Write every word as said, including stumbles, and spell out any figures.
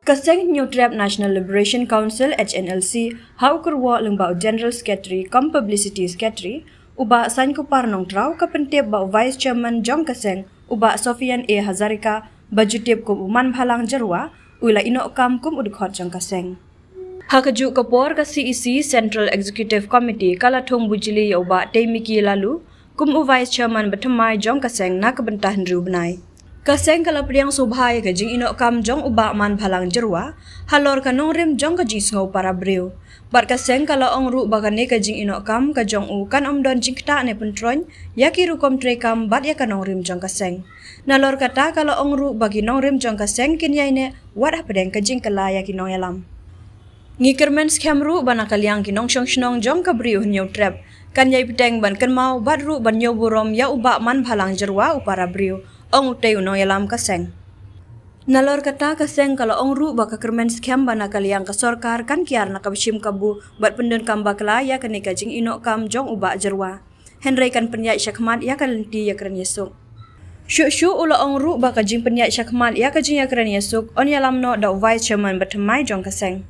Ka seng Hynñiewtrep National Liberation Council, H N L C, ha u kyrwoh lyngba u General Secretary cum Publicity Secretary, u Bah Sainkupar Nongtraw, ka pyntip ba u Vice Chairman jong ka seng, u Bah Sofian A Hazarika, ba ju tip kum u Manbhalang Jyrwa, u la ïehnoh kam kum u dkhot jong ka seng. Ha kajuh ka por, ka C E C, Central Executive Committee, ka la thung bujli ïa u Bah Teimiki Laloo kum u Vice Chairman bathymmai jong ka seng na ka bynta hynriew bnai. Ka seng ka la pdiang sngewbha ïa ka jingïehnoh kam jong u Bah Manbhalang Jyrwa halor ka nongrim jong ka jingsngew para briew. Bad ka seng ka la ong ruh ba kane ka jingïehnoh kam ka jong u kan ym don jingktah ne pyntroiñ ïa ki rukom treikam bad ïa ka nongrim jong ka seng. Nalor kata, ka la ong ruh ba ki nongrim jong ka seng kin ïaineh wat hapdeng ka jingkylla ïa ki nongïalam. Ngi kyrmen skhem ruh ba na ka liang ki nongshong shnong jong ka Bri u Hynñiewtrep kan ïai bteng ban kynmaw bad ruh ban ñiew burom ïa u Bah Manbhalang Jyrwa, u para briew, ong utei u nongïalam ka seng. Nalor kata, ka seng ka la ong ruh ba ka kyrmen skhem ba na ka liang ka sorkar kan kiar na ka bashim kabu bad pyndonkam bakla ïa kane ka jingïehnoh kam jong u Bah Jyrwa. Hynrei kan pynïaid shakhmat ïa ka lynti ïakren ïasuk. Shuh shuh u la ong ruh ba ka jingpynïaid shakhmat ïa ka jingïakren ïasuk yn ïalam noh da u Vice Chairman bathymmai jong ka seng.